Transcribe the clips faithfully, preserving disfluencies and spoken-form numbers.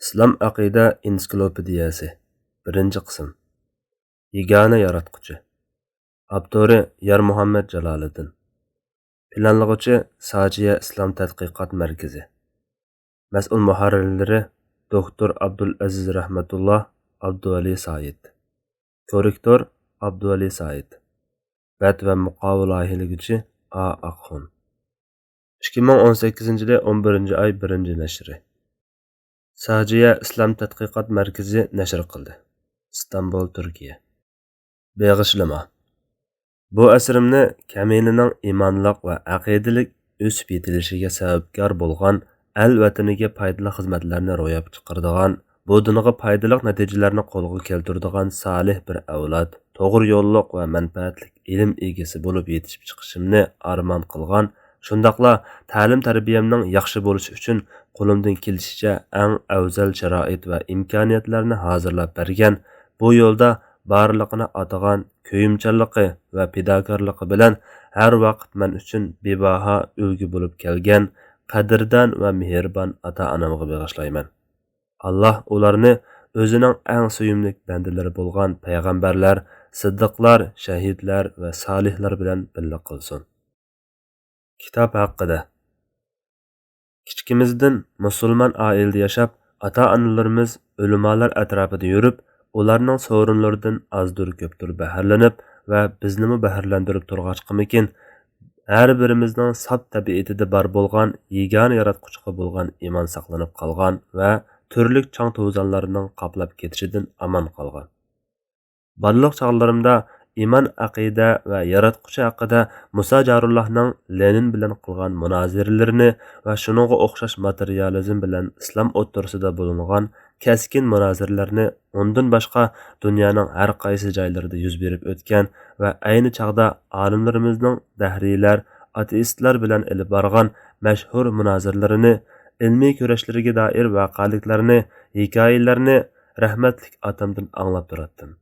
ئىسلام ئەقىدە ئېنسىكلوپېدىيەسى، بىرىنچى قىسىم. يېگانە ياراتقۇچى. ئاپتورى يارمۇھەممەت جالالىدىن. پىلانلىغۇچى ساجىيە ئىسلام تەتقىقات مەركىزى. مەسئۇل مۇھەررىرلىرى دوكتور ئابدۇلئەزىز رەھمەتۇللا، ئابدۇۋەلى سايىت. كوررېكتور ئابدۇۋەلى سايىت. بەت ۋە مۇقاۋا لايىھىلىگۈچى ئا ئاقخۇن. ئىككى مىڭ ئون سەككىزىنچى يىلى ئون بىرىنچى ئاي بىرىنچى نەشرى. ساجىيە ئىسلام تەتقىقات مەركىزى نەشر قىلدى. ئىستانبۇل، تۈركىيە. بېغىشلىما. بۇ ئەسىرىمنى كەمىنىنىڭ ئىمانلىق ۋە ئەقىدىلىك ئۆسۈپ يېتىلىشىگە سەۋەبكار بولغان، ئەل ۋەتىنىگە پايدىلىق خىزمەتلەرنى روياپقا چىقىرىدىغان، بۇ دىنغا پايدىلىق نەتىجىلەرنى قولغا كەلتۈرىدىغان سالىھ بىر ئەۋلاد، توغرا يوللۇق ۋە مەنپەئەتلىك ئىلىم ئىگىسى بولۇپ يېتىشىپ چىقىشىمنى ئارمان قىلغان، شۇنداقلا تەلىم-تەربىيەمنىڭ ياخشى بولۇشى ئۈچۈن قولۇمدىن كېلىشىچە ئەڭ ئەۋزەل شارائىت ۋە ئىمكانىيەتلەرنى ھازىرلاپ بەرگەن، بۇ يولدا بارلىقىنى ئاتىغان كۆيۈمچانلىقى ۋە پىداكارلىقى بىلەن ھەر ۋاقىت مەن ئۈچۈن بىباھا ئۈلگە بولۇپ كەلگەن قەدىردان ۋە مېھرىبان ئاتا-ئانامغا بېغىشلايمەن. ئاللاھ ئۇلارنى ئۆزىنىڭ ئەڭ سۆيۈملۈك بەندىلىرى بولغان پەيغەمبەرلەر، سىددىقلار، شەھىدلەر ۋە سالىھلار بىلەن بىللە قىلسۇن. كىتاب ھەققىدە. كىچىكىمىزدىن مۇسۇلمان ئائىلىدە ياشاپ، ئاتا-ئانىلىرىمىز ئۆلىمالار ئەتراپىدا يۈرۈپ، ئۇلارنىڭ سورۇنلىرىدىن ئازدۇر-كۆپتۇر بەھرىلىنىپ ۋە بىزنىمۇ بەھرىلەندۈرۈپ تۇرغاچقىمىكىن، ھەر بىرىمىزنىڭ ساپ تەبىئىتىدە بار بولغان يېگانە ياراتقۇچىغا بولغان ئىمان ساقلىنىپ قالغان ۋە تۈرلۈك چاڭ-توزانلارنىڭ قاپلاپ كېتىشىدىن ئامان قالغان. بالىلىق چاغلىرىمدا ئىمان، ئەقىدە ۋە ياراتقۇچى ھەققىدە مۇسا جارۇللاھنىڭ لېنىن بىلەن قىلغان مۇنازىرىلىرىنى ۋە شۇنىڭغا ئوخشاش ماتېرىيالىزم بىلەن ئىسلام ئوتتۇرىسىدا بولۇنغان كەسكىن مۇنازىرىلەرنى ئۇندىن باشقا دۇنيانىڭ ھەر قايسى جايلىرىدا يۈز بېرىپ ئۆتكەن ۋە ئەينى چاغدا ئالىملىرىمىزنىڭ دەھرىيلەر، ئاتېئىستلار بىلەن ئېلىپ بارغان مەشھۇر مۇنازىرىلىرىنى، ئىلمىي كۈرەشلىرىگە دائىر ۋەقەلىكلەرنى، ھېكايىلەرنى رەھمەتلىك ئاتامدىن ئاڭلاپ تۇراتتىم.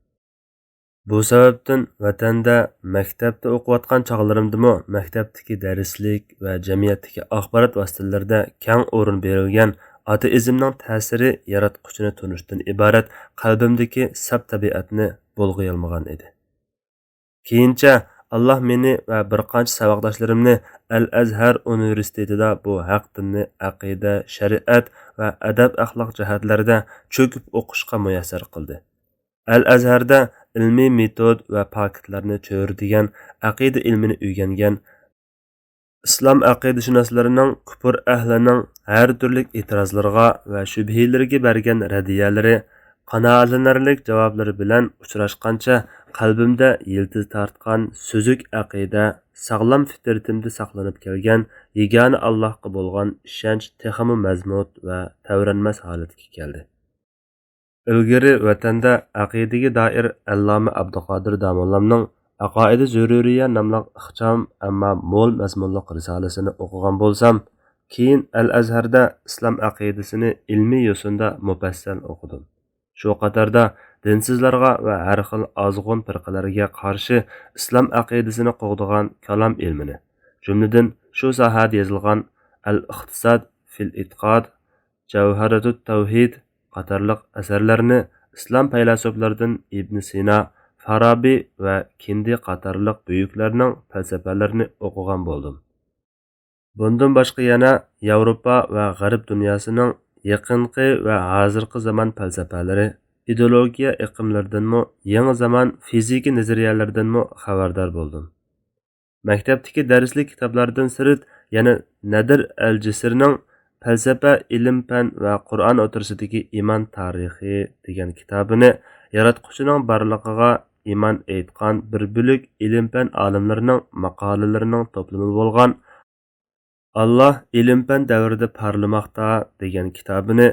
بۇ سەۋەبتىن ۋەتەندە مەكتەپتە ئوقۇۋاتقان چاغلىرىمدىمۇ مەكتەپتىكى دەرسلىك ۋە جەمئىيەتتىكى ئاخبارات ۋاسىتىلىرىدە كەڭ ئورۇن بېرىلگەن ئاتېئىزمنىڭ تەسىرى ياراتقۇچىنى تونۇشتىن ئىبارەت قەلبىمدىكى ساپ تەبىئەتنى بۇلغىيالمىغان ئىدى. كېيىنچە ئاللاھ مېنى ۋە بىر قانچە ساۋاقداشلىرىمنى ئەل ئەزھەر ئۇنىۋېرسىتېتىدا بۇ ھەق دىننى ئەقىدە، شەرىئەت ۋە ئەدەپ-ئەخلاق جەھەتلەردە چۆكۈپ ئوقۇشقا مۇيەسسەر قىلدى. ئەل ئەزھەردە ئىلمىي مېتود ۋە پاكىتلارنى چۆرىدىگەن ئەقىدە ئىلمىنى ئۆگەنگەن، ئىسلام ئەقىدىشۇناسلىرىنىڭ كۇپۇر ئەھلىنىڭ ھەر تۈرلۈك ئېتىرازلىرىغا ۋە شۈبھىلىرىگە بەرگەن رەددىيەلىرى، قانائەتلىنەرلىك جاۋابلىرى بىلەن ئۇچراشقانچە، قەلبىمدە يىلتىز تارتقان سۈزۈك ئەقىدە، ساغلام پىترىتىمدە ساقلىنىپ كەلگەن يېگانە ئاللاھقا بولغان ئىشەنچ تېخىمۇ مەزمۇت ۋە تەۋرەنمەس ھالەتكە كەلدى. ئىلگىرى ۋەتەندە ئەقىدىگە دائىر ئەللامە ئابدۇقادىر داموللامنىڭ ئەقائىدە زۆرۈرىيە ناملىق ئىخچام، ئەمما مول مەزمۇنلۇق رىسالىسىنى ئوقۇغان بولسام، كېيىن ئەل ئەزھەردە ئىسلام ئەقىدىسىنى ئىلمىي يوسۇندا مۇپەسسەل ئوقۇدۇم. شۇ قاتاردا دىنسىزلارغا ۋە ھەر خىل ئازغۇن پىرقىلەرگە قارشى ئىسلام ئەقىدىسىنى قوغدىغان كالام ئىلمىنى، جۈملىدىن شۇ ساھەدە يېزىلغان ئەل ئىقتىساد فىل ئېتىقاد، جەۋھەرەتۇت تەۋھىد قاتارلىق ئەسەرلەرنى ئىسلام پەيلاسوپلىرىدىن ئىبن سىنا، فارابى ۋە كىندى قاتارلىق بۈيۈكلەرنىڭ پەلسەپىلىرىنى ئوقۇغان بولدۇم. بۇندىن باشقا يەنە ياۋروپا ۋە غەرب دۇنياسىنىڭ يېقىنقى ۋە ھازىرقى زامان پەلسەپىلىرى، ئىدېئولوگىيە ئېقىملىرىدىنمۇ، يېڭى زامان فىزىكا نەزەرىيەلىرىدىنمۇ خەۋەردار بولدۇم. مەكتەپتىكى دەرسلىك كىتابلاردىن سىرت، يەنە نەدىر ئەل جىسرنىڭ پەلسەپە، ئىلىم-پەن ۋە قۇرئان ئوتتۇرىسىدىكى ئىمان تارىخى دېگەن كىتابىنى، ياراتقۇچىنىڭ بارلىقىغا ئىمان ئېيتقان بىر بۆلەك ئىلىم-پەن ئالىملىرىنىڭ ماقالىلىرىنىڭ توپلىمى بولغان ئاللاھ ئىلىم-پەن دەۋرىدە پارلىماقتا دېگەن كىتابىنى،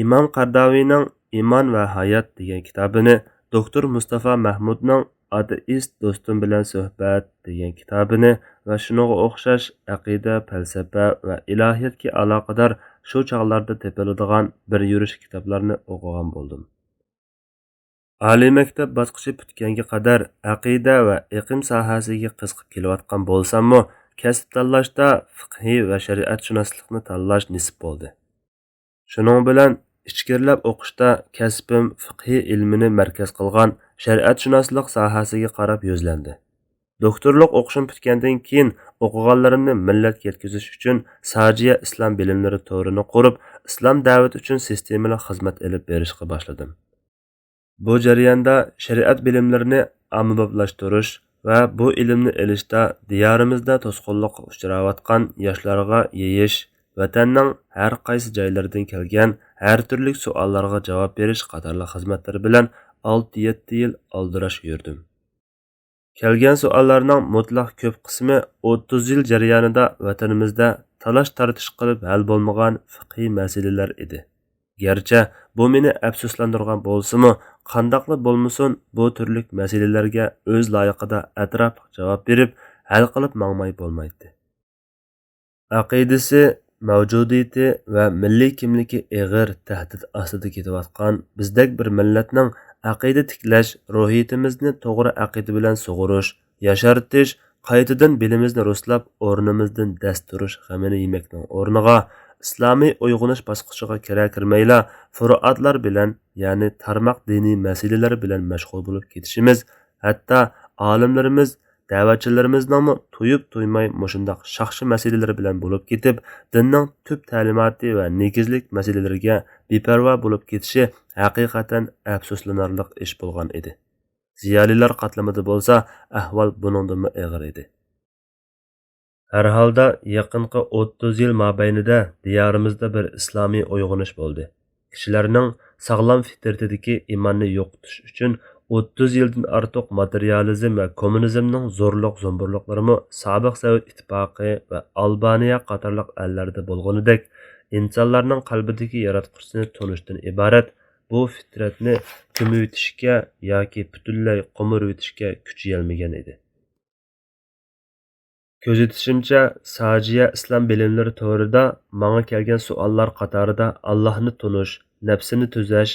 ئىمام قەرداۋىنىڭ ئىمان ۋە ھايات دېگەن كىتابىنى، دوكتور مۇستافا مەھمۇدنىڭ ئاتېئىست دوستۇم بىلەن سۆھبەت دېگەن كىتابىنى ۋە شۇنىڭغا ئوخشاش ئەقىدە، پەلسەپە ۋە ئىلاھىياتقا ئالاقىدار شۇ چاغلاردا تېپىلىدىغان بىر يۈرۈش كىتابلارنى ئوقۇغان بولدۇم. ئالىي مەكتەپ باسقۇچى پۈتكەنگە قەدەر ئەقىدە ۋە ئېقىم ساھەسىگە قىزىقىپ كېلىۋاتقان بولساممۇ، كەسىپ تاللاشتا فىقھى ۋە شەرىئەتشۇناسلىقنى تاللاش نېسىپ بولدى. شۇنىڭ بىلەن ئىچكىرىلەپ ئوقۇشتا كەسپىم فىقھىي ئىلمىنى مەركەز قىلغان شەرىئەتشۇناسلىق ساھەسىگە قاراپ يۈزلەندى. دوكتورلۇق ئوقۇشۇم پۈتكەندىن كېيىن، ئوقۇغانلىرىمنى مىللەتكە يەتكۈزۈش ئۈچۈن ساجىيە ئىسلام بىلىملىرى تورىنى قۇرۇپ، ئىسلام دەۋىتى ئۈچۈن سىستېمىلىق خىزمەت ئېلىپ بېرىشقا باشلىدىم. بۇ جەرياندا شەرىئەت بىلىملىرىنى ئاممىبابلاشتۇرۇش ۋە بۇ ئىلىمنى ئېلىشتا دىيارىمىزدا توسقۇنلۇققا ئۇچراۋاتقان ياشلارغا يېيىش، ۋەتەننىڭ ھەر قايسى جايلىرىدىن كەلگەن ھەر تۈرلۈك سوئاللارغا جاۋاب بېرىش قاتارلىق خىزمەتلىرى بىلەن ئالتە-يەتتە يىل ئالدىراش يۈردۈم. كەلگەن سوئاللارنىڭ مۇتلەق كۆپ قىسمى ئوتتۇز يىل جەريانىدا ۋەتىنىمىزدە تالاش-تارتىش قىلىپ ھەل بولمىغان فىقھىي مەسىلىلەر ئىدى. گەرچە بۇ مېنى ئەپسۇسلاندۇرغان بولسىمۇ، قانداقلا بولمىسۇن، بۇ تۈرلۈك مەسىلىلەرگە ئۆز لايىقىدا ئەتراپلىق جاۋاب بېرىپ، ھەل قىلىپ ماڭماي بولمايتتى. ئەقىدىسى، مەۋجۇدىيىتى ۋە مىللىي كىملىكى ئېغىر تەھدىت ئاستىدا كېتىۋاتقان بىزدەك بىر مىللەتنىڭ ئەقىدە تىكلەش، روھىيىتىمىزنى توغرا ئەقىدە بىلەن سۇغۇرۇش، ياشارتىش، قايتىدىن بېلىمىزنى رۇسلاپ، ئورنىمىزدىن دەس تۇرۇش غېمىنى يېمەكنىڭ ئورنىغا، ئىسلامىي ئويغىنىش باسقۇچىغا كىرە-كىرمەيلا، فۇرۇئاتلار بىلەن، يەنى تارماق دىنىي مەسىلىلەر بىلەن مەشغۇل بولۇپ كېتىشىمىز، ھەتتا ئالىملىرىمىز، دەۋەتچىلىرىمىزنىڭمۇ تۇيۇپ-تۇيماي مۇشۇنداق شاخشا مەسىلىلىرى بىلەن بولۇپ كېتىپ، دىننىڭ تۈپ تەلىماتى ۋە نېگىزلىك مەسىلىلىرىگە بىپەرۋا بولۇپ كېتىشى ھەقىقەتەن ئەپسۇسلىنارلىق ئىش بولغان ئىدى. زىيالىيلار قاتلىمىدا بولسا ئەھۋال بۇنىڭدىنمۇ ئېغىر ئىدى. ھەر ھالدا يېقىنقى ئوتتۇز يىل مابەينىدە دىيارىمىزدا بىر ئىسلامىي ئويغىنىش بولدى. كىشىلەرنىڭ ساغلام فىترىتىدىكى ئىماننى يوقىتىش ئۈچۈن ئوتتۇز يىلدىن ئارتۇق ماتېرىيالىزم ۋە كوممۇنىزمنىڭ زورلۇق-زومبۇرلۇقلىرىمۇ سابىق سوۋېت ئىتتىپاقى ۋە ئالبانىيە قاتارلىق ئەللەردە بولغىنىدەك، ئىنسانلارنىڭ قەلبىدىكى ياراتقۇچىسىنى تونۇشتىن ئىبارەت بۇ فىترەتنى كۆمۈۋېتىشكە ياكى پۈتۈنلەي قومۇرۇۋېتىشكە كۈچىيەلمىگەن ئىدى. كۆزىتىشىمچە، ساجىيە ئىسلام بىلىملىرى تورىدا ماڭا كەلگەن سوئاللار قاتارىدا ئاللاھنى تونۇش، نەپسىنى تۈزەش،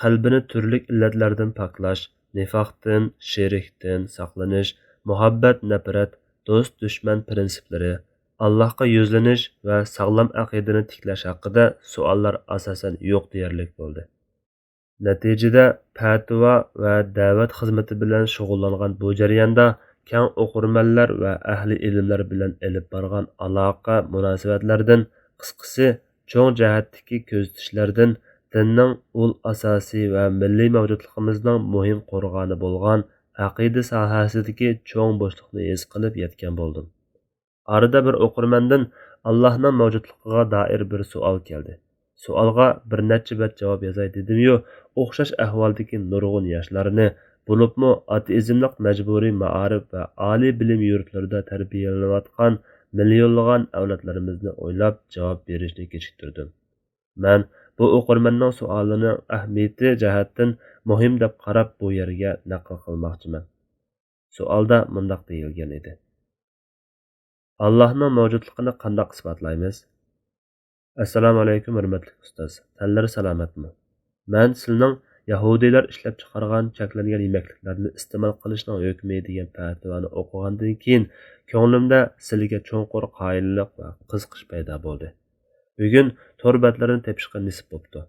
قەلبىنى تۈرلۈك ئىللەتلەردىن پاكلاش، نىفاقتىن، شېرىكتىن ساقلىنىش، مۇھەببەت، نەپرەت، دوست، دۈشمەن پىرىنسىپلىرى، ئاللاھقا يۈزلىنىش ۋە ساغلام ئەقىدىنى تىكلەش ھەققىدە سوئاللار ئاساسەن يوق دېيەرلىك بولدى. نەتىجىدە، پەتىۋا ۋە دەۋەت خىزمىتى بىلەن شۇغۇللانغان بۇ جەرياندا كەڭ ئوقۇرمەنلەر ۋە ئەھلى ئىلىملەر بىلەن ئېلىپ بارغان ئالاقە مۇناسىۋەتلەردىن، قىسقىسى، چوڭ جەھەتتىكى كۆزىتىشلەردىن دىننىڭ ئۇل ئاساسى ۋە مىللىي مەۋجۇتلۇقىمىزنىڭ مۇھىم قورغانى بولغان ئەقىدە ساھەسىدىكى چوڭ بوشلۇقنى ھېس قىلىپ يەتكەن بولدۇم. ئارىدا بىر ئوقۇرمەندىن ئاللاھنىڭ مەۋجۇتلۇقىغا دائىر بىر سوئال كەلدى. سوئالغا بىر نەچچە بەت جاۋاب يازاي دېدىميۇ، ئوخشاش ئەھۋالدىكى نۇرغۇن ياشلارنى، بولۇپمۇ ئاتېئىزملىق مەجبۇرىي مائارىپ ۋە ئالىي بىلىم يۇرتلىرىدا تەربىيەلىنىۋاتقان مىليونلىغان ئەۋلادلىرىمىزنى ئويلاپ جاۋاب بېرىشنى كېچىكتۈردۈم. مەن بۇ ئوقۇرمەننىڭ سوئالىنىڭ ئەھمىيىتى جەھەتتىن مۇھىم دەپ قاراپ، بۇ يەرگە نەقىل قىلماقچىمەن. سوئالدا مۇنداق دېيىلگەن ئىدى: «ئاللاھنىڭ مەۋجۇتلۇقىنى قانداق ئىسپاتلايمىز؟» ئەسسالامۇئەلەيكۇم، ھۆرمەتلىك ئۇستاز، تەنلىرى سالامەتمۇ؟ مەن سىلىنىڭ يەھۇدىيلار ئىشلەپچىقارغان چەكلەنگەن يېمەكلىكلەرنى ئىستېمال قىلىشنىڭ ھۆكمى دېگەن پەتىۋانى ئوقۇغاندىن كېيىن، كۆڭلۈمدە سىلىگە چوڭقۇر قايىللىق ۋە قىزىقىش پەيدا بولدى. بۈگۈن تور بەتلىرىنى تېپىشقا نېسىپ بوپتۇ.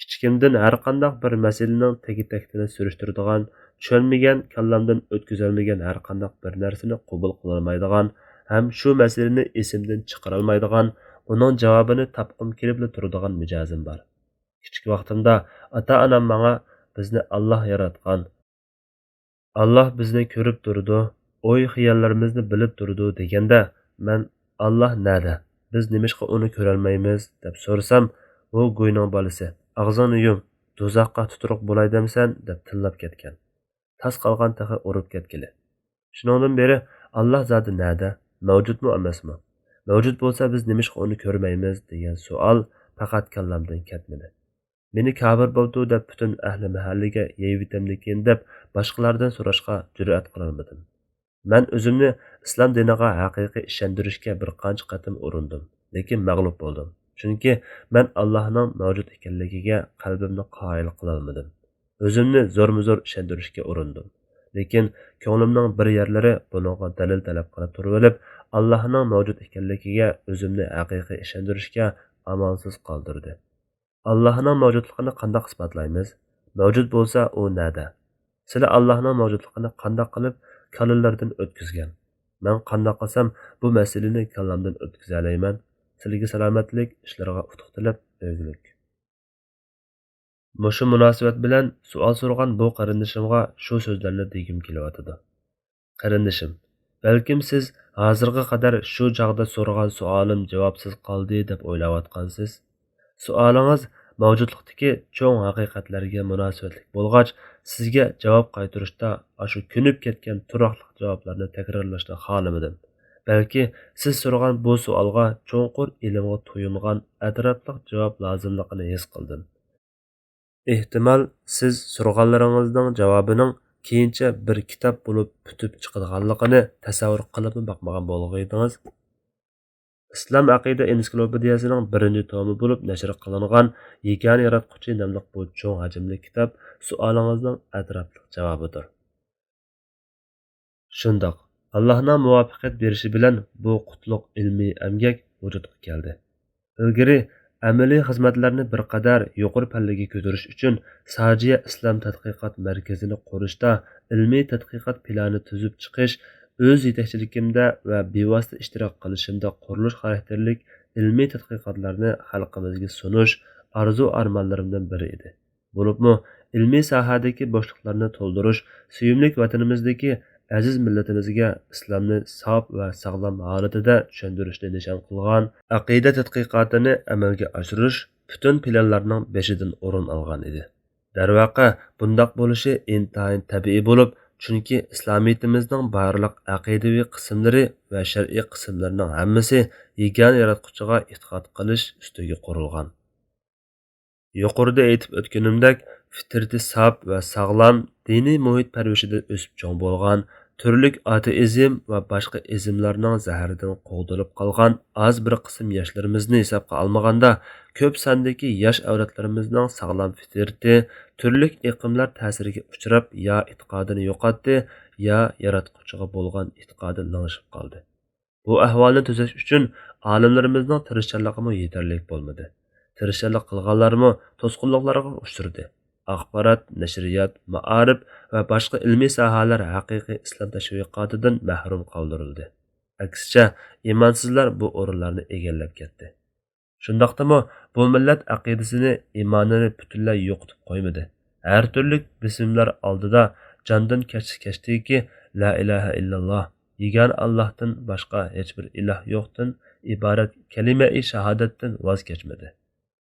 كىچىكىمدىن ھەرقانداق بىر مەسىلىنىڭ تېگى-تەكتىنى سۈرۈشتۈرىدىغان، چۈشەنمىگەن، كاللامدىن ئۆتكۈزەلمىگەن ھەرقانداق بىر نەرسىنى قوبۇل قىلالمايدىغان ھەم شۇ مەسىلىنى ئېسىمدىن چىقىرالمايدىغان، ئۇنىڭ جاۋابىنى تاپقۇم كېلىپلا تۇرىدىغان مىجەزىم بار. كىچىك ۋاقتىمدا ئاتا-ئانام ماڭا، «بىزنى ئاللاھ ياراتقان، ئاللاھ بىزنى كۆرۈپ تۇرىدۇ، ئوي-خىياللىرىمىزنى بىلىپ تۇرىدۇ» دېگەندە، مەن، «ئاللاھ نەدە؟ بىز نېمىشقا ئۇنى كۆرەلمەيمىز؟» دەپ سورىسام، «ھو گۇينىڭ بالىسى، ئاغزىڭنى يۇم، دوزاخقا تۇتۇرۇق بولاي دەمسەن؟» دەپ تىللاپ كەتكەن. تاس قالغان تېخى ئۇرۇپ كەتكىلى. شۇنىڭدىن بېرى، «ئاللاھ زادى نەدە؟ مەۋجۇتمۇ ئەمەسمۇ؟ مەۋجۇت بولسا، بىز نېمىشقا ئۇنى كۆرمەيمىز؟» دېگەن سوئال پەقەت كاللامدىن كەتمىدى. «مېنى كاپىر بوپتۇ دەپ پۈتۈن ئەھلى مەھەللىگە يېيىۋېتەمدىكىن» دەپ باشقىلاردىن سوراشقا جۈرئەت قىلالمىدىم. مەن ئۆزۈمنى ئىسلام دىنىغا ھەقىقىي ئىشەندۈرۈشكە بىر قانچە قېتىم ئۇرۇندۇم، لېكىن مەغلۇپ بولدۇم. چۈنكى مەن ئاللاھنىڭ مەۋجۇت ئىكەنلىكىگە قەلبىمنى قايىل قىلالمىدىم. ئۆزۈمنى زورمۇ زور ئىشەندۈرۈشكە ئۇرۇندۇم. لېكىن كۆڭلۈمنىڭ بىر يەرلىرى بۇنىڭغا دەلىل تەلەپ قىلىپ تۇرۇۋېلىپ، ئاللاھنىڭ مەۋجۇت ئىكەنلىكىگە ئۆزۈمنى ھەقىقىي ئىشەندۈرۈشكە ئامالسىز قالدۇردى. ئاللاھنىڭ مەۋجۇتلۇقىنى قانداق ئىسپاتلايمىز؟ مەۋجۇت بولسا، ئۇ نەدە؟ سىلەر ئاللاھنىڭ مەۋجۇتلۇقىنى قانداق قىلىپ كاللىلىرىدىن ئۆتكۈزگەن؟ مەن قانداق قىلسام، بۇ مەسىلىنى كاللامدىن ئۆتكۈزەلەيمەن؟ سىلىگە سالامەتلىك، ئىشلىرىغا ئۇتۇق تىلەپ، ئۆگۈنۈك. مۇشۇ مۇناسىۋەت بىلەن سوئال سورىغان بۇ قېرىندىشىمغا شۇ سۆزلەرنى دېگۈم كېلىۋاتىدۇ. قېرىندىشىم، بەلكىم سىز ھازىرغا قەدەر شۇ چاغدا سورىغان سوئالىم جاۋابسىز قالدى دەپ ئويلاۋاتقانسىز. سوئالىڭىز مەۋجۇتلۇقتىكى چوڭ ھەقىقەتلەرگە مۇناسىۋەتلىك بولغاچ، سىزگە جاۋاب قايتۇرۇشتا ئاشۇ كۆنۈپ كەتكەن تۇراقلىق جاۋابلارنى تەكرارلاشنى خالىمىدىم. بەلكى سىز سورىغان بۇ سوئالغا چوڭقۇر ئىلىمغا تويۇنغان ئەتراپلىق جاۋاب لازىملىقىنى ھېس قىلدىم. ئېھتىمال، سىز سورىغانلىرىڭىزنىڭ جاۋابىنىڭ كېيىنچە بىر كىتاب بولۇپ پۈتۈپ چىقىدىغانلىقىنى تەسەۋۋۇر قىلىپمۇ باقمىغان بولغىيدىڭىز. ئىسلام ئەقىدە ئېنسىكلوپېدىيەسىنىڭ بىرىنچى تومى بولۇپ نەشر قىلىنغان يېگانە ياراتقۇچى ناملىق بۇ چوڭ ھەجىملىك كىتاب سوئالىڭىزنىڭ ئەتراپلىق جاۋابىدۇر. شۇنداق، ئاللاھنىڭ مۇۋەپپەقىيەت بېرىشى بىلەن بۇ قۇتلۇق ئىلمىي ئەمگەك ۋۇجۇدقا كەلدى. ئىلگىرى ئەمەلىي خىزمەتلەرنى بىر قەدەر يۇقىرى پەللىگە كۆتۈرۈش ئۈچۈن ساجىيە ئىسلام تەتقىقات مەركىزىنى قۇرۇشتا ئىلمىي تەتقىقات پىلانى تۈزۈپ چىقىش، ئۆز يېتەكچىلىكىمدە ۋە بىۋاسىتە ئىشتىراك قىلىشىمدا قۇرۇلۇش خاراكتېرلىك ئىلمىي تەتقىقاتلارنى خەلقىمىزگە سۇنۇش ئارزۇ-ئارمانلىرىمدىن بىرى ئىدى. بولۇپمۇ ئىلمىي ساھەدىكى بوشلۇقلارنى تولدۇرۇش، سۆيۈملۈك ۋەتىنىمىزدىكى ئەزىز مىللىتىمىزگە ئىسلامنى ساپ ۋە ساغلام ھالىتىدە چۈشەندۈرۈشنى نىشان قىلغان ئەقىدە تەتقىقاتىنى ئەمەلگە ئاشۇرۇش پۈتۈن پىلانلارنىڭ بېشىدىن ئورۇن ئالغان ئىدى. دەرۋەقە، بۇنداق بولۇشى ئىنتايىن تەبىئىي بولۇپ، چۈنكى ئىسلامىيىتىمىزنىڭ بارلىق ئەقىدىۋى قىسىملىرى ۋە شەرئىي قىسىملىرىنىڭ ھەممىسى يېگانە ياراتقۇچىغا ئېتىقاد قىلىش ئۈستىگە قۇرۇلغان. يۇقىرىدا ئېيتىپ ئۆتكىنىمدەك، فىترىتى ساپ ۋە ساغلام، دىنىي مۇھىت پەرۋىشىدە ئۆسۈپ چوڭ بولغان، تۈرلۈك ئاتېئىزم ۋە باشقا ئىزملارنىڭ زەھىرىدىن قوغدىلىپ قالغان ئاز بىر قىسىم ياشلىرىمىزنى ھېسابقا ئالمىغاندا، كۆپ ساندىكى ياش ئەۋلادلىرىمىزنىڭ ساغلام فىترىتى تۈرلۈك ئېقىملار تەسىرىگە ئۇچراپ، يا ئېتىقادىنى يوقاتتى، يا ياراتقۇچىغا بولغان ئېتىقادى لىڭشىپ قالدى. بۇ ئەھۋالنى تۈزەش ئۈچۈن ئالىملىرىمىزنىڭ تىرىشچانلىقىمۇ يېتەرلىك بولمىدى. تىرىشچانلىق قىلغانلارمۇ توسقۇنلۇقلارغا ئۇچرىدى. ئاخبارات، نەشرىيات، مائارىپ ۋە باشقا ئىلمىي ساھەلەر ھەقىقىي ئىسلام تەشۋىقاتىدىن مەھرۇم قالدۇرۇلدى. ئەكسىچە، ئىمانسىزلار بۇ ئورۇنلارنى ئىگىلەپ كەتتى. شۇنداقتىمۇ بۇ مىللەت ئەقىدىسىنى، ئىمانىنى پۈتۈنلەي يوقىتىپ قويمىدى. ھەر تۈرلۈك بېسىملار ئالدىدا جاندىن كەچسە كەچتىكى لا ئىلاھە ئىللاللا، يېگانە ئاللاھتىن باشقا ھېچبىر ئىلاھ يوقتىن ئىبارەت كەلىمەئى شاھادەتتىن ۋاز كەچمىدى.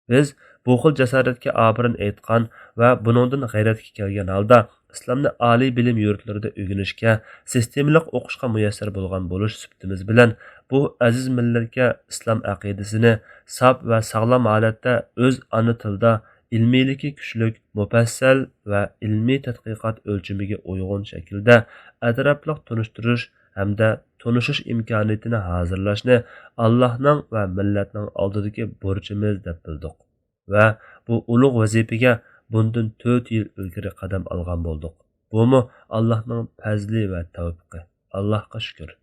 بىز بۇ خىل جاسارەتكە ئاپىرىن ئېيتقان ۋە بۇنىڭدىن غەيرەتكە كەلگەن ھالدا ئىسلامنى ئالىي بىلىم يۇرتلىرىدا ئۆگىنىشكە، سىستېمىلىق ئوقۇشقا مۇيەسسەر بولغان بولۇش سۈپىتىمىز بىلەن، بۇ ئەزىز مىللەتكە ئىسلام ئەقىدىسىنى ساپ ۋە ساغلام ھالەتتە ئۆز ئانا تىلدا ئىلمىيلىكى كۈچلۈك، مۇپەسسەل ۋە ئىلمىي تەتقىقات ئۆلچىمىگە ئۇيغۇن شەكىلدە ئەتراپلىق تونۇشتۇرۇش ھەمدە تونۇشۇش ئىمكانىيىتىنى ھازىرلاشنى ئاللاھنىڭ ۋە مىللەتنىڭ ئالدىدىكى بۇرچىمىز دەپ بىلدۇق ۋە بۇ ئۇلۇغ ۋەزىپىگە بۇندىن تۆت يىل ئىلگىرى قەدەم ئالغان بولدۇق. بۇمۇ ئاللاھنىڭ پەزلى ۋە تەۋپىقى. ئاللاھقا شۈكۈر.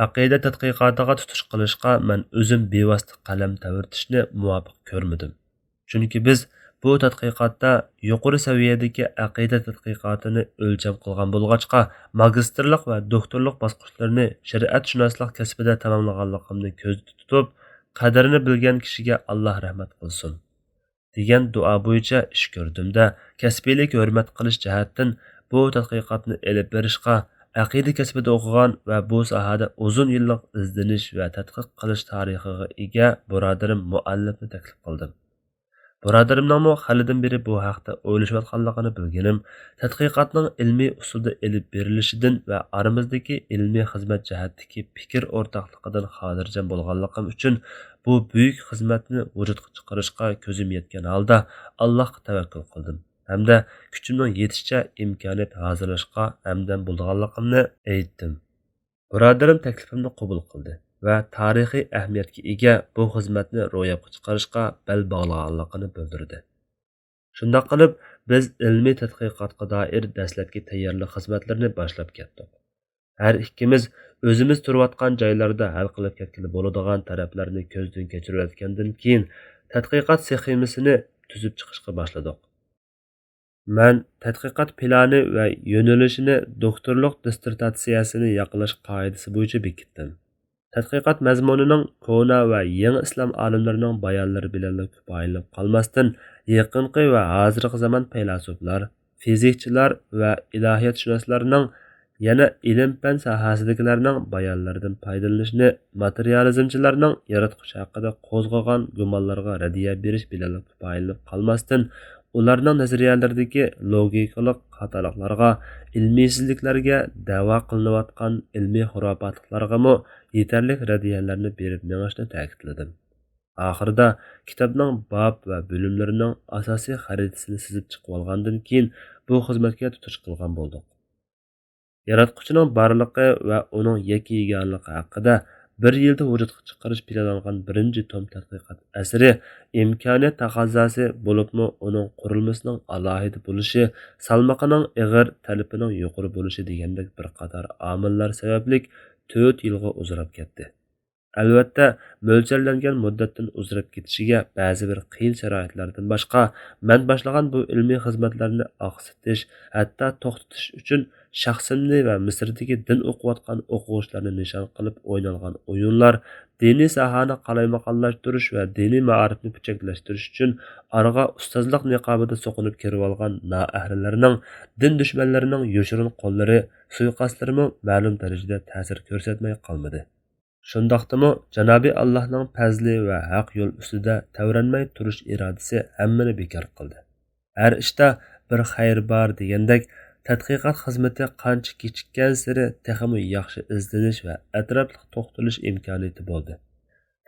ئەقىدە تەتقىقاتىغا تۇتۇش قىلىشقا مەن ئۆزۈم بىۋاسىتە قەلەم تەۋرىتىشنى مۇۋاپىق كۆرمىدىم. چۈنكى بىز بۇ تەتقىقاتتا يۇقىرى سەۋىيەدىكى ئەقىدە تەتقىقاتىنى ئۆلچەم قىلغان بولغاچقا، ماگىستىرلىق ۋە دوكتورلۇق باسقۇچلىرىنى شەرىئەتشۇناسلىق كەسپىدە تاماملىغانلىقىمنى كۆزدە تۇتۇپ، قەدرىنى بىلگەن كىشىگە ئاللاھ رەھمەت قىلسۇن دېگەن دۇئا بويىچە ئىش كۆردۈم-دە، كەسپىيلىك ھۆرمەت قىلىش جەھەتتىن بۇ تەتقىقاتنى ئېلىپ بېرىشقا ئەقىدە كەسپىدە ئوقۇغان ۋە بۇ ساھەدە ئۇزۇن يىللىق ئىزدىنىش ۋە تەتقىق قىلىش تارىخىغا ئىگە بۇرادىرىم مۇئەللىپنى تەكلىپ قىلدىم. بۇرادىرىمنىڭمۇ خېلىدىن بېرى بۇ ھەقتە ئويلىشىۋاتقانلىقىنى بىلگىنىم، تەتقىقاتنىڭ ئىلمىي ئۇسۇلدا ئېلىپ بېرىلىشىدىن ۋە ئارىمىزدىكى ئىلمىي خىزمەت جەھەتتىكى پىكىر ئورتاقلىقىدىن خاتىرجەم بولغانلىقىم ئۈچۈن، بۇ بۈيۈك خىزمەتنى ۋۇجۇدقا چىقىرىشقا كۆزۈم يەتكەن ھالدا ئاللاھقا تەۋەككۈل قىلدىم ھەمدە كۈچۈمنىڭ يېتىشىچە ئىمكانىيەت ھازىرلاشقا ھەمدەم بولىدىغانلىقىمنى ئېيتتىم. بۇرادىرىم تەكلىپىمنى قوبۇل قىلدى ۋە تارىخىي ئەھمىيەتكە ئىگە بۇ خىزمەتنى روياپقا چىقىرىشقا بەل باغلىغانلىقىنى بىلدۈردى. شۇنداق قىلىپ، بىز ئىلمىي تەتقىقاتقا دائىر دەسلەپكى تەييارلىق خىزمەتلىرىنى باشلاپ كەتتۇق. ھەر ئىككىمىز ئۆزىمىز تۇرۇۋاتقان جايلاردا ھەل قىلىپ كەتكىلى بولىدىغان تەرەپلەرنى كۆزدىن كەچۈرۈۋەتكەندىن كېيىن، تەتقىقات سخېمىسىنى تۈزۈپ چىقىشقا باشلىدۇق. مەن تەتقىقات پىلانى ۋە يۆنىلىشىنى دوكتورلۇق دىسسېرتاتسىيەسىنى ياقلاش قائىدىسى بويىچە بېكىتتىم. تەتقىقات مەزمۇنىنىڭ كونا ۋە يېڭى ئىسلام ئالىملىرىنىڭ بايانلىرى بىلەنلا كۇپايىلىنىپ قالماستىن، يېقىنقى ۋە ھازىرقى زامان پەيلاسوپلار، فىزىكچىلار ۋە ئىلاھىياتشۇناسلارنىڭ، يەنە ئىلىم-پەن ساھەسىدىكىلەرنىڭ بايانلىرىدىن پايدىلىنىشنى، ماتېرىيالىزمچىلارنىڭ ياراتقۇچى ھەققىدە قوزغىغان گۇمانلارغا رەددىيە بېرىش بىلەنلا كۇپايىلىنىپ قالماستىن، ئۇلارنىڭ نەزەرىيەلىرىدىكى لوگىكىلىق خاتالىقلارغا، ئىلمىيسىزلىكلەرگە، دەۋا قىلىنىۋاتقان ئىلمىي خۇراپاتلىقلارغىمۇ يېتەرلىك رەددىيەلەرنى بېرىپ مېڭىشنى تەكىتلىدىم. ئاخىرىدا كىتابنىڭ باب ۋە بۆلۈملىرىنىڭ ئاساسىي خەرىتىسىنى سىزىپ چىقىۋالغاندىن كېيىن، بۇ خىزمەتكە تۇتۇش قىلغان بولدۇق. ياراتقۇچىنىڭ بارلىقى ۋە ئۇنىڭ يەككە-يېگانىلىقى ھەققىدە بىر يىلدا ۋۇجۇدقا چىقىرىش پىلانلانغان بىرىنچى توم تەتقىقات ئەسىرى ئىمكانىيەت تەقەززاسى، بولۇپمۇ ئۇنىڭ قۇرۇلمىسىنىڭ ئالاھىدە بولۇشى، سالمىقىنىڭ ئېغىر، تەلىپىنىڭ يۇقىرى بولۇشى دېگەندەك بىر قاتار ئامىللار سەۋەبلىك تۆت يىلغا ئۇزىراپ كەتتى. ئەلۋەتتە، مۆلچەرلەنگەن مۇددەتتىن ئۇزىراپ كېتىشىگە بەزى بىر قىيىن شارائىتلاردىن باشقا، مەن باشلىغان بۇ ئىلمىي خىزمەتلەرنى ئاقسىتىش، ھەتتا توختىتىش ئۈچۈن شەخسىمنى ۋە مىسىردىكى دىن ئوقۇۋاتقان ئوقۇغۇچىلارنى نىشان قىلىپ ئوينالغان ئويۇنلار، دىنىي ساھەنى قالايمىقانلاشتۇرۇش ۋە دىنىي مائارىپنى پۈچەكلەشتۈرۈش ئۈچۈن ئارىغا ئۇستازلىق نىقابىدا سوقۇنۇپ كىرىۋالغان نائەھلىلەرنىڭ، دىن دۈشمەنلىرىنىڭ يوشۇرۇن قوللىرى، سۇيىقەستلىرىمۇ مەلۇم دەرىجىدە تەسىر كۆرسەتمەي قالمىدى. شۇنداقتىمۇ جانابى ئاللاھنىڭ پەزلى ۋە ھەق يول ئۈستىدە تەۋرەنمەي تۇرۇش ئىرادىسى ھەممىنى بىكار قىلدى. ھەر ئىشتا بىر خەير بار دېگەندەك، تەتقىقات خىزمىتى قانچە كېچىككەنسېرى تېخىمۇ ياخشى ئىزدىنىش ۋە ئەتراپلىق توختىلىش ئىمكانىيىتى بولدى.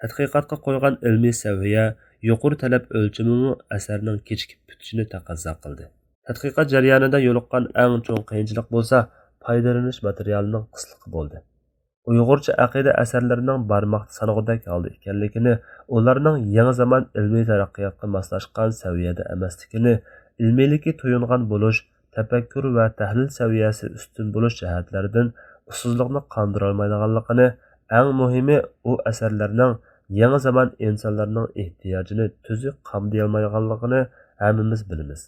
تەتقىقاتقا قويغان ئىلمىي سەۋىيە، يۇقىرى تەلەپ ئۆلچىمىمۇ ئەسەرنىڭ كېچىكىپ پۈتۈشىنى تەقەززا قىلدى. تەتقىقات جەريانىدا يولۇققان ئەڭ چوڭ قىيىنچىلىق بولسا پايدىلىنىش ماتېرىيالىنىڭ قىسلىقى بولدى. ئۇيغۇرچە ئەقىدە ئەسەرلىرىنىڭ بارماقتا سانىغۇدەك ھالدا ئىكەنلىكىنى، ئۇلارنىڭ يېڭى زامان ئىلمىي تەرەققىياتقا ماسلاشقان سەۋىيەدە ئەمەسلىكىنى، ئىلمىيلىكى تويۇنغان بولۇش، تەپەككۇر ۋە تەھلىل سەۋىيەسى ئۈستۈن بولۇش جەھەتلەردىن ئۇسسۇزلۇقنى قاندۇرالمايدىغانلىقىنى، ئەڭ مۇھىمى، ئۇ ئەسەرلەرنىڭ يېڭى زامان ئىنسانلارنىڭ ئېھتىياجىنى تۈزۈك قامدىيالمايدىغانلىقىنى ھەممىمىز بىلىمىز.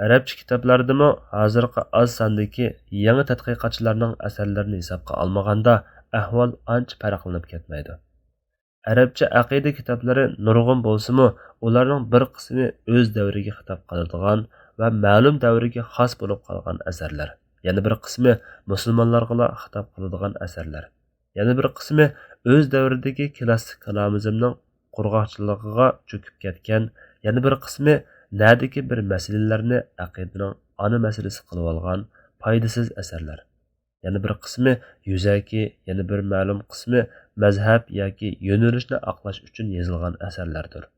ئەرەبچە كىتابلاردىمۇ ھازىرقى ئاز ساندىكى يېڭى تەتقىقاتچىلارنىڭ ئەسەرلىرىنى ھېسابقا ئالمىغاندا، ئەھۋال ئانچە پەرقلىنىپ كەتمەيدۇ. ئەرەبچە ئەقىدە كىتابلىرى نۇرغۇن بولسىمۇ، ئۇلارنىڭ بىر قىسمى ئۆز دەۋرىگە خىتاب قىلىدىغان ۋە مەلۇم دەۋرگە خاس بولۇپ قالغان ئەسەرلەر، يەنە بىر قىسمى مۇسۇلمانلارغىلا خىتاب قىلىدىغان ئەسەرلەر، يەنە بىر قىسمى ئۆز دەۋرىدىكى كلاسسىك كالامىزمنىڭ قۇرغاقچىلىقىغا چۆكۈپ كەتكەن، يەنە بىر قىسمى نەدىكى بىر مەسىلىلەرنى ئەقىدىنىڭ ئانا مەسىلىسى قىلىۋالغان پايدىسىز ئەسەرلەر. يەنە بىر قىسمى يۈزەكى، يەنە بىر مەلۇم قىسمى مەزھەپ ياكى يۆنىلىشنى ئاقلاش ئۈچۈن يېزىلغان ئەسەرلەردۇر.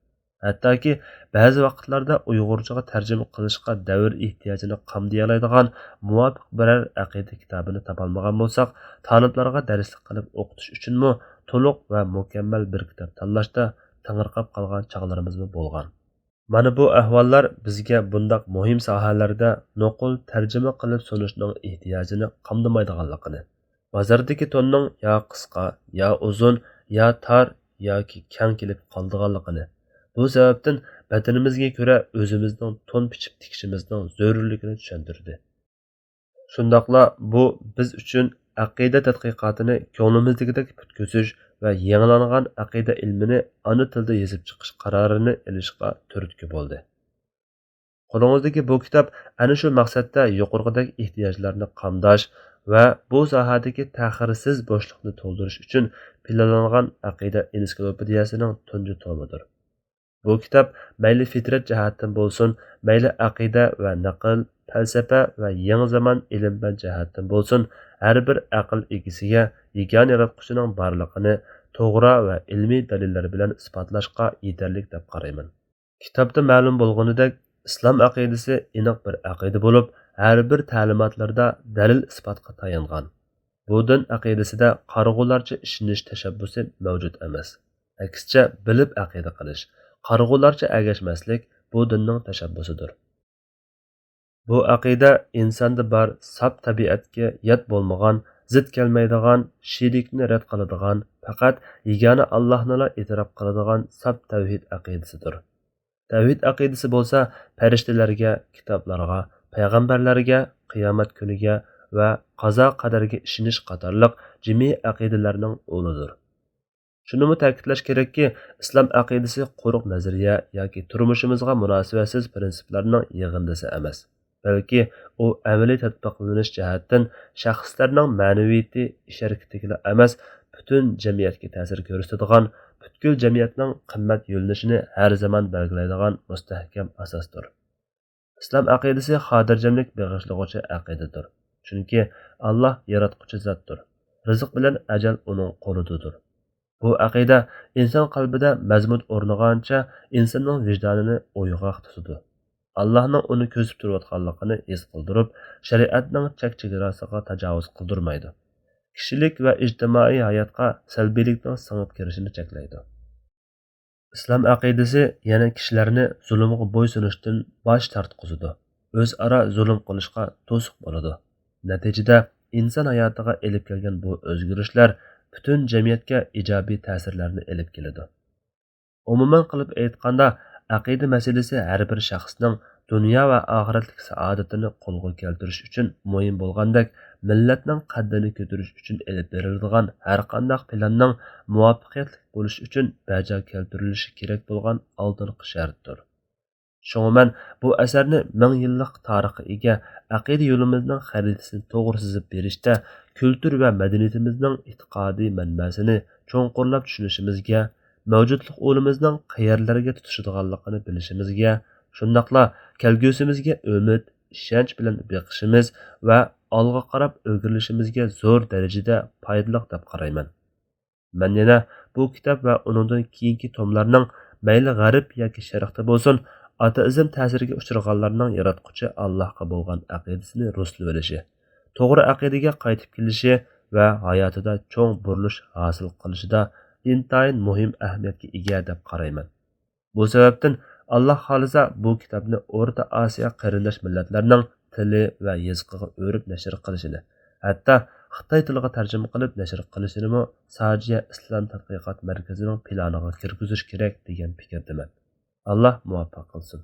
ھەتتاكى بەزى ۋاقىتلاردا ئۇيغۇرچىغا تەرجىمە قىلىشقا دەۋر ئېھتىياجىنى قامدىيالايدىغان مۇۋاپىق بىرەر ئەقىدە كىتابىنى تاپالمىغان بولساق، تالىپلارغا دەرسلىك قىلىپ ئوقۇتۇش ئۈچۈنمۇ تولۇق ۋە مۇكەممەل بىر كىتاب تاللاشتا تېڭىرقاپ قالغان چاغلىرىمىزمۇ بولغان. مانا بۇ ئەھۋاللار بىزگە بۇنداق مۇھىم ساھەلەردە نوقۇل تەرجىمە قىلىپ سۇنۇشنىڭ ئېھتىياجىنى قامدىمايدىغانلىقىنى، بازاردىكى توننىڭ يا قىسقا، يا ئۇزۇن، يا تار ياكى كەڭ كېلىپ قالىدىغانلىقىنى، بۇ سەۋەبتىن بەدىنىمىزگە كۆرە ئۆزىمىزنىڭ تون پىچىپ تىكىشىمىزنىڭ زۆرۈرلۈكىنى چۈشەندۈردى. شۇنداقلا بۇ بىز ئۈچۈن ئەقىدە تەتقىقاتىنى كۆڭلىمىزدىكىدەك پۈتكۈزۈش ۋە يېڭىلانغان ئەقىدە ئىلمىنى ئانا تىلدا يېزىپ چىقىش قارارىنى ئېلىشقا تۈرتكە بولدى. قولىڭىزدىكى بۇ كىتاب ئەنە شۇ مەقسەتتە يۇقىرىقىدەك ئېھتىياجلارنى قامداش ۋە بۇ ساھەدىكى تەخىرسىز بوشلۇقنى تولدۇرۇش ئۈچۈن پىلانلانغان ئەقىدە ئېنسىكلوپېدىيەسىنىڭ تۇنجى تومىدۇر. بۇ كىتاب مەيلى فىترەت جەھەتتىن بولسۇن، مەيلى ئەقىدە ۋە نەقىل، پەلسەپە ۋە يېڭى زامان ئىلىم-پەن جەھەتتىن بولسۇن، ھەر بىر ئەقىل ئىگىسىگە يېگانە ياراتقۇچىنىڭ بارلىقىنى توغرا ۋە ئىلمىي دەلىللەر بىلەن ئىسپاتلاشقا يېتەرلىك دەپ قارايمەن. كىتابتا مەلۇم بولغىنىدەك، ئىسلام ئەقىدىسى ئېنىق بىر ئەقىدە بولۇپ، ھەر بىر تەلىماتلىرىدا دەلىل-ئىسپاتقا تايانغان. بۇ دىن ئەقىدىسىدە قارىغۇلارچە ئىشىنىش تەشەببۇسى مەۋجۇت ئەمەس. ئەكسىچە، بىلىپ ئەقىدە قىلىش، قارىغۇلارچە ئەگەشمەسلىك بۇ دىننىڭ تەشەببۇسىدۇر. بۇ ئەقىدە ئىنساندا بار ساپ تەبىئەتكە يات بولمىغان، زىت كەلمەيدىغان، شېرىكنى رەت قىلىدىغان، پەقەت يېگانە ئاللاھنىلا ئېتىراپ قىلىدىغان ساپ تەۋھىد ئەقىدىسىدۇر. تەۋھىد ئەقىدىسى بولسا پەرىشتىلەرگە، كىتابلارغا، پەيغەمبەرلەرگە، قىيامەت كۈنىگە ۋە قازا-قەدەرگە ئىشىنىش قاتارلىق جىمئىي ئەقىدىلەرنىڭ ئۇلىدۇر. شۇنىمۇ تەكىتلەش كېرەككى، ئىسلام ئەقىدىسى قۇرۇق نەزەرىيە ياكى تۇرمۇشىمىزغا مۇناسىۋەتسىز پىرىنسىپلارنىڭ يىغىندىسى ئەمەس، بەلكى ئۇ ئەمەلىي تەتبىقلىنىش جەھەتتىن شەخسلەرنىڭ مەنىۋىيىتى، ئىش-ھەرىكىتىگىلا ئەمەس، پۈتۈن جەمئىيەتكە تەسىر كۆرسىتىدىغان، پۈتكۈل جەمئىيەتنىڭ قىممەت يۆنىلىشىنى ھەر زامان بەلگىلەيدىغان مۇستەھكەم ئاساستۇر. ئىسلام ئەقىدىسى خاتىرجەملىك بېغىشلىغۇچى ئەقىدىدۇر. چۈنكى ئاللاھ ياراتقۇچى زاتتۇر. رىزىق بىلەن ئەجەل ئۇنىڭ قولىدىدۇر. بۇ ئەقىدە ئىنسان قەلبىدە مەزمۇت ئورنىغانچە ئىنساننىڭ ۋىجدانىنى ئويغاق تۇتىدۇ. ئاللاھنىڭ ئۇنى كۆزىتىپ تۇرۇۋاتقانلىقىنى ھېس قىلدۇرۇپ، شەرىئەتنىڭ چەك-چېگراسىغا تاجاۋۇز قىلدۇرمايدۇ. كىشىلىك ۋە ئىجتىمائىي ھاياتقا سەلبىيلىكنىڭ سىڭىپ كىرىشىنى چەكلەيدۇ. ئىسلام ئەقىدىسى يەنە كىشىلەرنى زۇلۇمغا بويسۇنۇشتىن باش تارتقۇزىدۇ، ئۆزئارا زۇلۇم قىلىشقا توسۇق بولىدۇ. نەتىجىدە، ئىنسان ھاياتىغا ئېلىپ كەلگەن بۇ ئۆزگىرىشلەر پۈتۈن جەمئىيەتكە ئىجابىي تەسىرلەرنى ئېلىپ كېلىدۇ. ئومۇمەن قىلىپ ئېيتقاندا، ئەقىدە مەسىلىسى ھەر بىر شەخسنىڭ دۇنيا ۋە ئاخىرەتلىك سائادىتىنى قولغا كەلتۈرۈش ئۈچۈن مۇھىم بولغاندەك، مىللەتنىڭ قەددىنى كۆتۈرۈش ئۈچۈن ئېلىپ بېرىلىدىغان ھەرقانداق پىلاننىڭ مۇۋەپپەقىيەتلىك بولۇش ئۈچۈن بەجا كەلتۈرۈلۈشى كېرەك بولغان ئالدىنقى شەرتتۇر. شۇڭا مەن بۇ ئەسەرنى مىڭ يىللىق تارىخقا ئىگە ئەقىدە يولىمىزنىڭ خەرىتىسىنى توغرا سىزىپ بېرىشتە، كۈلتۈر ۋە مەدەنىيىتىمىزنىڭ ئېتىقادىي مەنبەسىنى چوڭقۇرلاپ چۈشىنىشىمىزگە، مەۋجۇتلۇق ئۇلىمىزنىڭ قەيەرلەرگە تۇتىشىدىغانلىقىنى بىلىشىمىزگە، شۇنداقلا كەلگۈسىمىزگە ئۈمىد، ئىشەنچ بىلەن بېقىشىمىز ۋە ئالغا قاراپ ئىلگىرىلىشىمىزگە زور دەرىجىدە پايدىلىق دەپ قارايمەن. مەن يەنە بۇ كىتاب ۋە ئۇنىڭدىن كېيىنكى توملارنىڭ مەيلى غەرب ياكى شەرقتە بولسۇن، ئاتېئىزم تەسىرىگە ئۇچرىغانلارنىڭ ياراتقۇچى ئاللاھقا بولغان ئەقىدىسىنى رۇسلىۋېلىشى، توغرا ئەقىدىگە قايتىپ كېلىشى ۋە ھاياتىدا چوڭ بۇرۇلۇش ھاسىل قىلىشىدا ئىنتايىن مۇھىم ئەھمىيەتكە ئىگە دەپ قارايمەن. بۇ سەۋەبتىن، ئاللاھ خالىسا، بۇ كىتابنى ئورتا ئاسىيا قېرىنداش مىللەتلەرنىڭ تىلى ۋە يېزىقىغا ئۆرۈپ نەشر قىلىشىنى، ھەتتا خىتاي تىلىغا تەرجىمە قىلىپ نەشر قىلىشىنىمۇ ساجىيە ئىسلام تەتقىقات مەركىزىنىڭ پىلانىغا كىرگۈزۈش كېرەك دېگەن پىكىردىمەن. ئاللاھ مۇۋەپپەق قىلسۇن.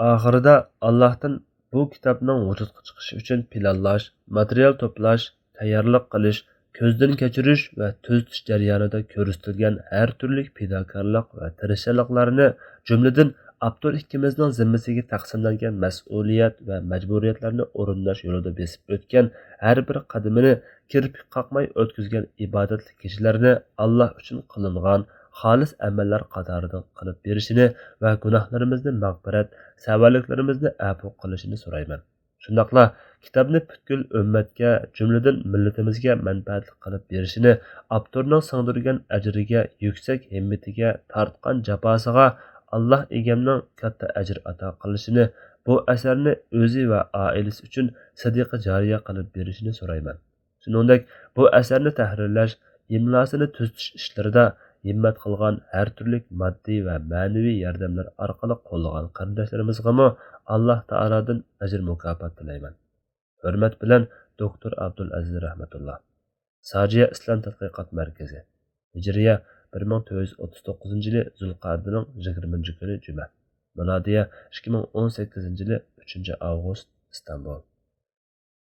ئاخىرىدا ئاللاھتىن بۇ كىتابنىڭ ۋۇجۇدقا چىقىشى ئۈچۈن پىلانلاش، ماتېرىيال توپلاش، تەييارلىق قىلىش، كۆزدىن كەچۈرۈش ۋە تۈزىتىش جەريانىدا كۆرسىتىلگەن ھەر تۈرلۈك پىداكارلىق ۋە تىرىشچانلىقلارنى، جۈملىدىن ئاپتور ئىككىمىزنىڭ زىممىسىگە تەقسىملەنگەن مەسئۇلىيەت ۋە مەجبۇرىيەتلەرنى ئورۇنداش يولىدا بېسىپ ئۆتكەن ھەر بىر قەدىمىنى، كىرپىك قاقماي ئۆتكۈزگەن ئىبادەتلىك كېچىلەرنى ئاللاھ ئۈچۈن قىلىنغان خالىس ئەمەللەر قاتارىدىن قىلىپ بېرىشىنى ۋە گۇناھلىرىمىزنى مەغپىرەت، سەۋەنلىكلىرىمىزنى ئەپۇ قىلىشىنى سورايمەن. شۇنداقلا كىتابنى پۈتكۈل ئۈممەتكە، جۈملىدىن مىللىتىمىزگە مەنپەئەتلىك قىلىپ بېرىشىنى، ئاپتورنىڭ سىڭدۈرگەن ئەجرىگە، يۈكسەك ھىممىتىگە، تارتقان جاپاسىغا ئاللاھ ئىگەمنىڭ كاتتا ئەجىر ئاتا قىلىشىنى، بۇ ئەسەرنى ئۆزى ۋە ئائىلىسى ئۈچۈن سەدىقە جارىيە قىلىپ بېرىشىنى سورايمەن. شۇنىڭدەك بۇ ئەسەرنى تەھرىرلەش، ئىملاسىنى تۈزىتىش ئىشلىرىدا ھىممەت قىلغان ھەر تۈرلۈك ماددىي ۋە مەنىۋى ياردەملەر ئارقىلىق قوللىغان قېرىنداشلىرىمىزغىمۇ ئاللاھ تائالادىن ئەجىر مۇكاپات تىلەيمەن. ھۆرمەت بىلەن، دوكتور ئابدۇلئەزىز رەھمەتۇللا. ساجىيە ئىسلام تەتقىقات مەركىزى. ھىجرىيە بىر مىڭ تۆت يۈز ئوتتۇز توققۇزىنچى يىلى زۇلقەئىدىنىڭ يىگىرمىنچى كۈنى جۈمە. مىلادىيە ئىككى مىڭ ئون سەككىزىنچى يىلى ئۈچىنچى ئاۋغۇست، ئىستانبۇل.